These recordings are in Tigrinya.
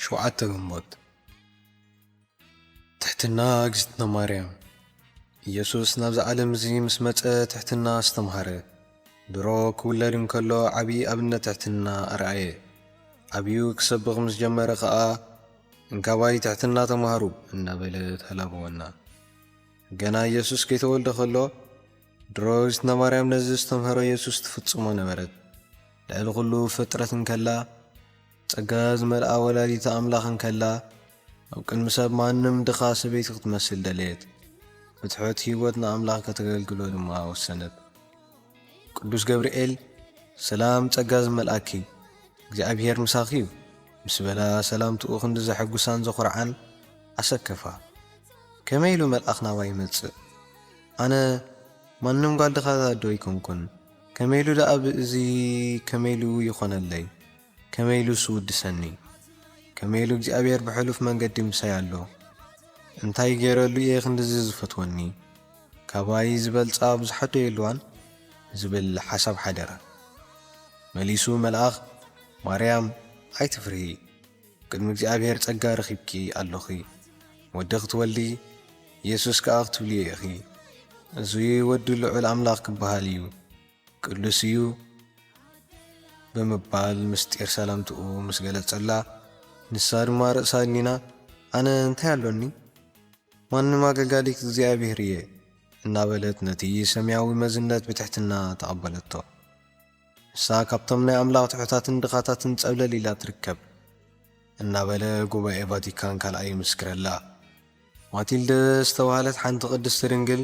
ሸውዓተ ግንቦት። ትሕትና እግዝእትነ ማርያም። ኢየሱስ ናብዚ ዓለም እዚ ምስ መጸ ትሕትና ኣስተምሃረ። ድሮ ክውለድ እንከሎ ዓቢ ኣብነት ትሕትና ኣርኣየ። ዓብዩ ክሰብኽ ምስ ጀመረ ኸኣ፣ "እንካባይ ትሕትና ተማሃሩ" እናበለ ተላበወና። ገና ኢየሱስ ከይተወልደ ከሎ፣ ድሮ እግዝእትነ ማርያም ነዚ ዝተምሃሮ ኢየሱስ ትፍጽሞ ነበረት። ልዕሊ ኩሉ ፍጥረት እንከላ፣ ጸጋ ዝመልኣ ወላዲተ ኣምላኽ እንከላ፣ ኣብ ቅድሚ ሰብ ማንም ድኻ ሰበይቲ ክትመስል ደለየት። ብትሑት ህይወት ንኣምላኽ ከተገልግሎ ድማ ወሰነት። ቅዱስ ገብርኤል፣ "ሰላም ጸጋ ዝመልኣኪ፣ እግዚኣብሔር ምሳኺ እዩ" ምስ በላ፣ ሰላምትኡ ክንዲ ዘሐጉሳን ዘኹርዓን ኣሰከፋ። ከመይ ኢሉ መልኣኽ ናባይ ይመጽእ? ኣነ ማንም ጓል ድኻ ዶ ኣይኮንኩን? ከመይ ኢሉ ደኣ ብእዚ ከመይ ኢሉ ይኾነለይ? ከመይ ኢሉስ ውድሰኒ? ከመይ ኢሉ እግዚኣብሔር ብሕሉፍ መንገዲ ምሳይ ኣሎ? እንታይ ገይረሉ እየ ክንድዚ ዝፈትወኒ? ካባይ ዝበልጻ ብዙሓት ዶ የልዋን? ዝብል ሓሳብ ሓደረ። መሊሱ መልኣኽ፣ "ማርያም፣ ኣይትፍርሂ፣ ቅድሚ እግዚኣብሔር ጸጋ ረኺብኪ ኣሎኺ። ወዲ ክትወልዲ፣ ኢየሱስ ከኣ ክትብልዮ ኢኺ። እዚ ወዲ ልዑል ኣምላኽ ክበሃል እዩ፣ ቅዱስ እዩ" ብምባል ምስጢር ሰላምትኡ ምስ ገለጸላ፣ ንሳ ድማ ርእሳ ኣድኒና፣ "ኣነ እንታይ ኣሎኒ? ማንም ኣገልጋሊት እግዚኣብሔር እየ" እናበለት ነቲ ሰማያዊ መዝነት ብትሕትና ተቐበለቶ። ንሳ ካብቶም ናይ ኣምላኽ ትሑታትን ድኻታትን ጸብለል ኢላ ትርከብ እናበለ ጉባኤ ቫቲካን ካልኣይ ይምስክረላ። ማቲልደ ዝተባህለት ሓንቲ ቅድስቲ ድንግል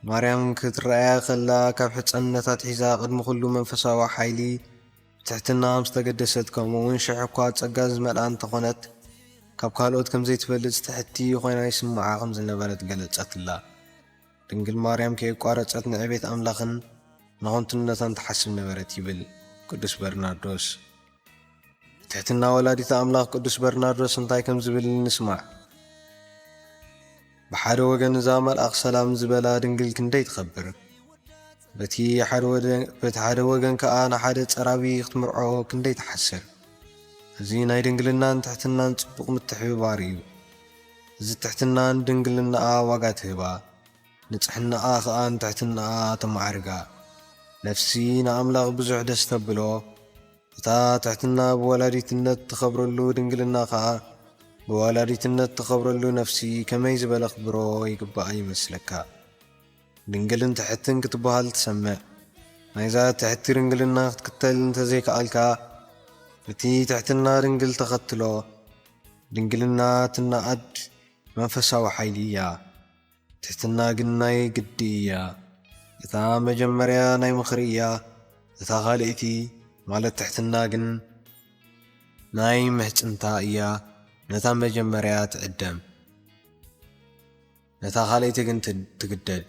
ማርያም ክትረኣያ ከላ፣ ካብ ሕጸንነታ ኣትሒዛ ቅድሚ ኩሉ መንፈሳዊ ሓይሊ ብትሕትና ምስ ተገደሰት፣ ከምኡ እውን ሽሕ እኳ ጸጋ ዝመልኣ እንተኾነት፣ ካብ ካልኦት ከም ዘይትበልጽ ትሕቲ ኮይና ይስምዓ ከም ዝነበረ ትገለጸትላ። ድንግል ማርያም ከየቋረጸት ንዕቤት ኣምላኽን ንኸንቱነታን ትሓስብ ነበረት ይብል ቅዱስ በርናርዶስ። ትሕትና ወላዲተ ኣምላኽ ቅዱስ በርናርዶስ እንታይ ከም ዝብል ንስማዕ። ብሓደ ወገን እዛ መልኣኽ ሰላም ዝበላ ድንግል ክንደይ ትኸብር፣ በቲ ሓደ ወደ-፣ በቲ ሓደ ወገን ከኣ ንሓደ ጸራቢ ክትምርዖ ክንደይ ትሓስር። እዚ ናይ ድንግልናን ትሕትናን ጽቡቕ ምትሕብባር እዩ። እዚ ትሕትናን ድንግልናኣ ዋጋ ትህባ፣ ንጽሕናኣ ከኣ ንትሕትናኣ ተማዕርጋ። ነፍሲ ንኣምላኽ ብዙሕ ደስ ተብሎ። እታ ትሕትና ብወላዲትነት ትኸብረሉ ድንግልና ከኣ ብወላዲትነት ትኸብረሉ ነፍሲ ከመይ ዝበለ ክብሮ ይግባኣ ይመስለካ? ድንግልን ትሕትን ክትበሃል ትሰምዕ። ናይዛ ትሕቲ ድንግልና ክትክተል እንተዘይከኣልካ፣ እቲ ትሕትና ድንግል ተኸትሎ። ድንግልና ትነኣድ መንፈሳዊ ሓይሊ እያ። ትሕትና ግን ናይ ግዲ እያ። እታ መጀመርያ ናይ ምኽሪ እያ። እታ ካልኣይቲ ማለት ትሕትና ግን ናይ ምሕጽንታ እያ። ነታ መጀመርያ ትዕደም፣ ነታ ካልኣይቲ ግን ት-፣ ትግደድ።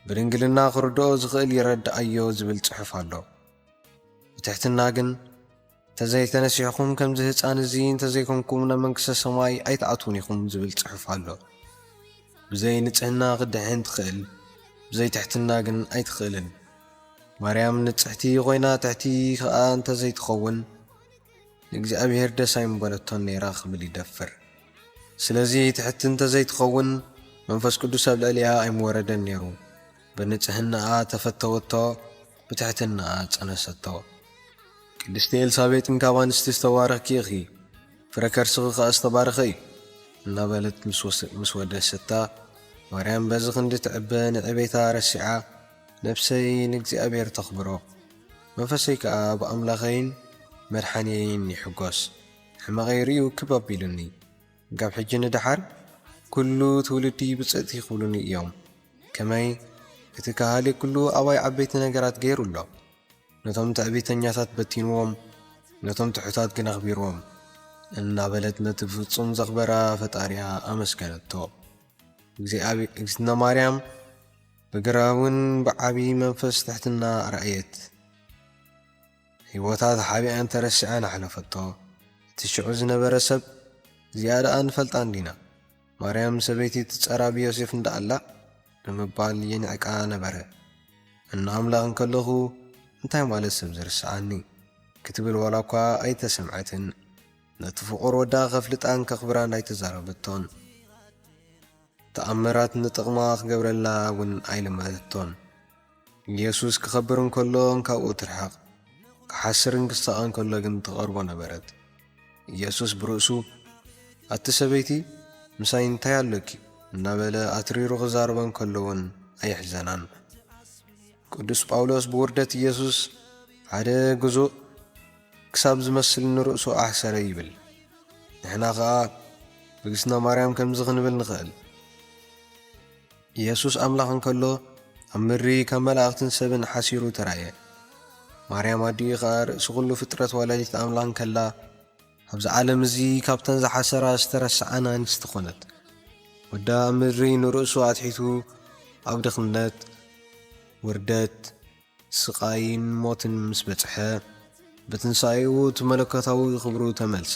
ብድንግልና ክርድኦ ዝኽእል ይረድኣዮ ዝብል ጽሑፍ ኣሎ። ብትሕትና ግን፣ "እንተዘይተነሲሕኩም ከምዚ ህጻን እዚ እንተዘይኮንኩም ናብ መንግስተ ሰማይ ኣይትኣትዉን ኢኹም" ዝብል ጽሑፍ ኣሎ። ብዘይ ንጽህና ክድሕን ትኽእል፣ ብዘይ ትሕትና ግን ኣይትኽእልን። ማርያም ንጽሕቲ ኮይና ትሕቲ ከኣ እንተዘይትኸውን፣ ንእግዚኣብሔር ደስ ኣይምበለቶን ነይራ ክብል ይደፍር። ስለዚ ትሕቲ እንተዘይትኸውን፣ መንፈስ ቅዱስ ኣብ ልዕሊኣ ኣይምወረደን ነይሩ። ብንጽህናኣ ተፈተወቶ፣ ብትሕትናኣ ጸነሰቶ። ቅድስቲ ኤልሳቤጥ እንካብ ኣንስቲ ዝተባረኽኪ ኢኺ፣ ፍረ ከርስኺ ኸኣ ዝተባረኸ እዩ እናበለት ምስ ወስ-፣ ምስ ወደሰታ፣ ማርያም በዚ ክንዲ ትዕበ ንዕቤታ ረሲዓ፣ "ነፍሰይ ንእግዚኣብሔር ተኽብሮ፣ መንፈሰይ ከኣ ብኣምላኸይን መድሓንየይን ይሕጎስ፣ ሕመቐይ ርእዩ ክብ ኣቢሉኒ፣ ካብ ሕጂ ንደሓር ኩሉ ትውልዲ ብጽእቲ ክብሉኒ እዮም። ከመይ እቲ ከሃሊ ኩሉ ኣባይ ዓበይቲ ነገራት ገይሩ ኣሎ፣ ነቶም ትዕቢተኛታት በቲንዎም፣ ነቶም ትሑታት ግን ኣኽቢርዎም" እናበለት ነቲ ፍጹም ዘኽበራ ፈጣሪኣ ኣመስገነቶ። እግዚኣብ-፣ እግዝእትነ ማርያም ብግራውን ብዓቢ መንፈስ ትሕትና ኣርኣየት። ህይወታ ተሓቢኣን ተረሲዓን ኣሕለፈቶ። እቲ ሽዑ ዝነበረ ሰብ፣ "እዚኣ ደኣ ንፈልጣ እንዲና፣ ማርያም ሰበይቲ እቲ ጸራቢ ዮሴፍ እንዳ ኣላ?" ብምባል የንዕቃ ነበረ። "እና ኣምላኽ እንከለኹ እንታይ ማለት ሰብ ዝርስዓኒ?" ክትብል ዋላ እኳ ኣይተሰምዐትን። ነቲ ፍቑር ወዳ ከፍልጣን ከኽብራን ኣይተዛረበቶን። ተኣምራት ንጥቕማ ክገብረላ እውን ኣይለመነቶን። ኢየሱስ ክኸብር እንከሎ እንካብኡ ትርሓቕ፣ ክሓስርን ክሳቐን ከሎ ግን ትቐርቦ ነበረት። ኢየሱስ ብርእሱ፣ "ኣቲ ሰበይቲ፣ ምሳይ እንታይ ኣሎኪ?" እናበለ ኣትሪሩ ክዛረቦ እንከሎ እውን ኣየሕዘናን። ቅዱስ ጳውሎስ ብውርደት ኢየሱስ፣ "ሓደ ግዙእ ክሳብ ዝመስል ንርእሱ ኣሕሰረ" ይብል። ንሕና ኸኣ ብእግዝእትና ማርያም ከምዚ ክንብል ንኽእል። ኢየሱስ ኣምላኽ እንከሎ፣ ኣብ ምድሪ ካብ መላእኽትን ሰብን ሓሲሩ ተራእየ። ማርያም ኣዲኡ ኸኣ ርእሲ ኹሉ ፍጥረት ወላዲት ኣምላኽ እንከላ፣ ኣብዚ ዓለም እዚ ካብተን ዝሓሰራ ዝተረስዓ ኣንስቲ ኾነት። ወዳ ኣብ ምድሪ ንርእሱ ኣትሒቱ ኣብ ድኽነት፣ ውርደት፣ ስቓይን ሞትን ምስ በጽሐ፣ ብትንሳኤኡ እቲ መለኮታዊ ክብሩ ተመልሰ።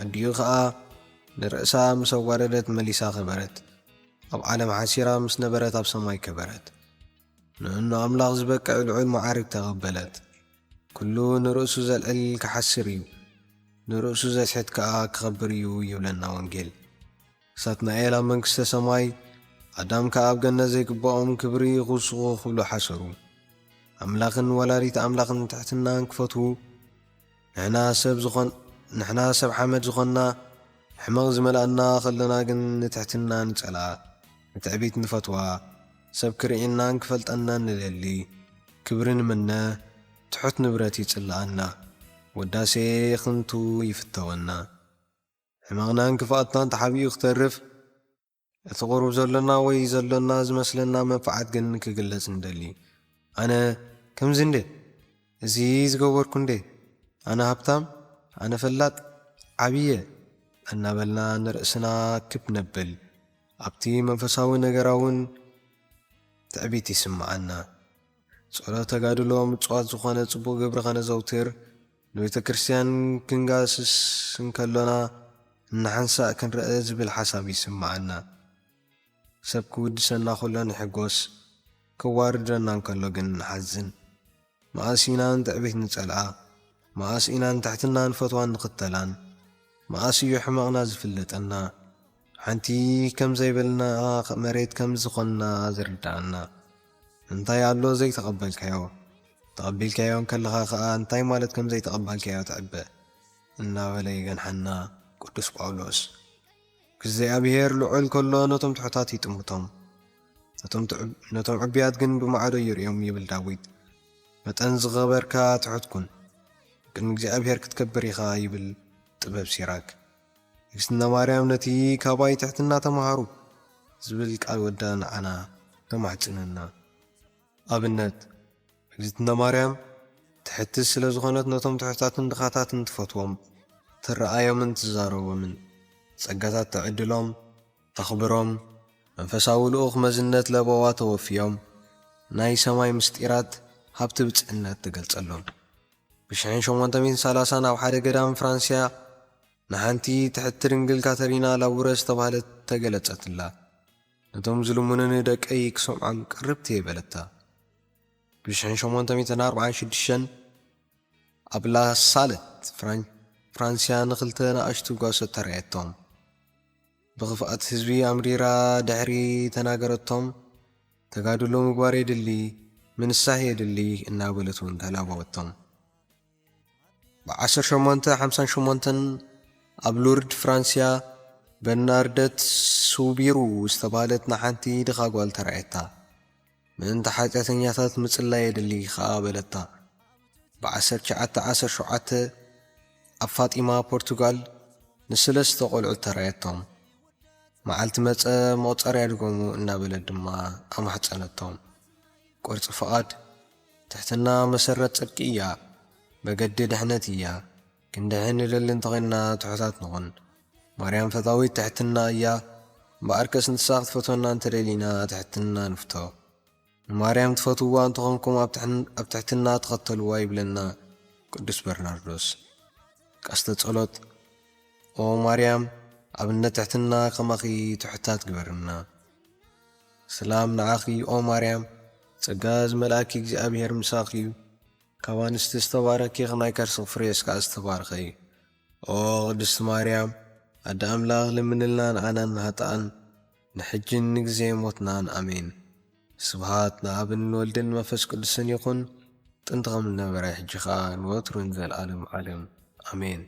ኣዲኡ ኸኣ ንርእሳ ምስ ኣዋረደት መሊሳ ከበረት። ኣብ ዓለም ሓሲራ ምስ ነበረት ኣብ ሰማይ ከበረት። ንእኖ ኣምላኽ ዝበቅዕ ልዑል መዓርግ ተቐበለት። ኩሉ ንርእሱ ዘልዕል ክሓስር እዩ፣ ንርእሱ ዘስሕት ከኣ ክኸብር እዩ ይብለና ወንጌል። ሳትናኤል ኣብ መንግስተ ሰማይ፣ ኣዳም ከኣ ኣብ ገነት ዘይግብኦም ክብሪ ክውስኹ ክብሉ ሓሰሩ። ኣምላኽን ወላዲት ኣምላኽን ትሕትናን ክፈትዉ፣ ንሕና ሰብ ዝኾን-፣ ንሕና ሰብ ሓመድ ዝኾንና፣ ሕመቕ ዝመልኣና ከለና ግን ንትሕትና ንጸልኣ፣ ንትዕቢት ንፈትዋ፣ ሰብ ክርእየናን ክፈልጠናን ንደሊ፣ ክብሪ ንምነ፣ ትሑት ንብረት ይጽልኣና፣ ውዳሴ ኽንቱ ይፍተወና። ሕመቕናን ክፍኣትናን ተሓቢኡ ክተርፍ፣ እቲ ቁሩብ ዘሎና ወይ ዘሎና ዝመስለና መንፍዓት ግን ክግለጽ ንደሊ። ኣነ ከምዚ እንደ፣ እዚ ዝገበርኩ እንደ፣ ኣነ ሃብታም፣ ኣነ ፈላጥ፣ ዓብየ እናበልና ንርእስና ክብ ነብል። ኣብቲ መንፈሳዊ ነገራውን ትዕቢት ይስምዓና። ጸሎት፣ ተጋድሎ፣ ምጽዋት ዝኾነ ጽቡቕ ግብሪ ከነዘውትር፣ ንቤተ ክርስቲያን ክንጋስስ እንከሎና እናሓንሳእ ክንረአ ዝብል ሓሳብ ይስምዓና። ሰብ ክውድሰና ከሎ ንሕጎስ፣ ክዋርደና እንከሎ ግን ንሓዝን። መኣስ ኢና ንትዕቢት ንጸልኣ? መኣስ ኢና ንትሕትና ንፈትዋን ንኽተላን? መኣስ እዩ ሕመቕና ዝፍለጠና? ሓንቲ ከም ዘይበልና መሬት ከም ዝኾንና ዝርድኣና? እንታይ ኣሎ ዘይተቐበልካዮ? ተቐቢልካዮ እንከለኻ ኸኣ እንታይ ማለት ከም ዘይተቐባልካዮ ትዕበ፣ እናበለ ይገንሓና ቅዱስ ጳውሎስ። እግዚኣብሔር ልዑል ከሎ ነቶም ትሑታት ይጥምቶም፣ ነቶም ትዕብ-፣ ነቶም ዕቡያት ግን ብማዕዶ ይርእዮም ይብል ዳዊት። መጠን ዝኸበርካ ትሑት ኩን፣ ቅድሚ እግዚኣብሔር ክትከብር ኢኻ ይብል ጥበብ ሲራክ። ንግስትና ማርያም ነቲ "ካባይ ትሕትና ተማሃሩ" ዝብል ቃል ወዳ ንዓና ተማሕጽነና። ኣብነት፣ እግዝእትነ ማርያም ትሕቲ ስለ ዝኾነት ነቶም ትሑታትን ድኻታትን ትፈትዎም፣ ትረኣዮምን ትዛረቦምን። ጸጋታት ትዕድሎም፣ ተኽብሮም፣ መንፈሳዊ ልኡኽ መዝነት ለበዋ ተወፍዮም፣ ናይ ሰማይ ምስጢራት ሃብቲ ብጽዕነት ትገልጸሎም። ብሽሕን ሸሞንተ ሚእትን ሰላሳን ኣብ ሓደ ገዳም ፍራንስያ ንሓንቲ ትሕቲ ድንግል ካተሪና ላውረ ዝተባህለት ተገለጸትላ። ነቶም ዝልምኑኒ ደቀይ ክሰምዖም ቅርብቲ እየ በለታ። ብሽሕን ሸሞንተ ሚእትን ኣርባዓን ሽዱሽተን ኣብ ላሳለት ፍራን-፣ ፍራንስያ ንኽልተ ንኣሽቱ ጓሶት ተራእየቶም። ብኽፍኣት ህዝቢ ኣምሪራ ድሕሪ ተናገረቶም፣ "ተጋድሎ ምግባር የድሊ፣ ምንሳሕ የድሊ" እናበለት እውን ተላበወቶም። ብዓሰርተ ሸሞንተ ሓምሳን ሸሞንተን ኣብ ሉርድ ፍራንስያ በርናርደት ሱቢሩ ዝተባህለት ንሓንቲ ድኻ ጓል ተራእየታ። "ምእንቲ ሓጢኣተኛታት ምጽላይ የድሊ" ኸኣ በለታ። ብዓሰርተ ትሽዓተ ዓሰርተ ሸውዓተ ኣብ ፋጢማ ፖርቱጋል ንሰለስተ ቆልዑት ተራእየቶም። መዓልቲ መጸ መቑጸርያ ድገሙ እናበለት ድማ ኣማሕጸነቶም። ቅርጺ ፍቓድ፣ ትሕትና መሰረት ጽድቂ እያ፣ መገዲ ድሕነት እያ። ክንድሕን ንደሊ እንተኾይንና ትሑታት ንኹን። ማርያም ፈታዊት ትሕትና እያ። እምበኣርከስ ንሳ ክትፈትወና እንተደሊና ትሕትና ንፍቶ። ንማርያም ትፈትውዋ እንተኾንኩም ኣብ ትሕን-፣ ኣብ ትሕትና ተኸተልዋ ይብለና ቅዱስ በርናርዶስ። ቀስተ ጸሎት። ኦ ማርያም፣ ኣብነት ትሕትና ከማኺ ትሑታት ግበርና። ሰላም ንዓኺ ኦ ማርያም፣ ጸጋ ዝመልኣኪ እግዚኣብሔር ምሳኺ እዩ። ካብ ኣንስቲ ዝተባረኪ ኢኺ፣ ናይ ከርስኺ ፍሬ እስከ ዝተባረኸ እዩ። ኦ ቅድስቲ ማርያም ኣደ ኣምላኽ፣ ለምንልና ንኣናን ንሃጣን ንሕጅን ንግዜ ሞትናን። ኣሜን። ስብሃት ንኣብን ንወልድን መንፈስ ቅዱስን ይኹን፣ ጥንቲ ከም ዝነበረ፣ ሕጂ ኸኣ ንወትሩን ዘልኣለም ዓለም። ኣሜን።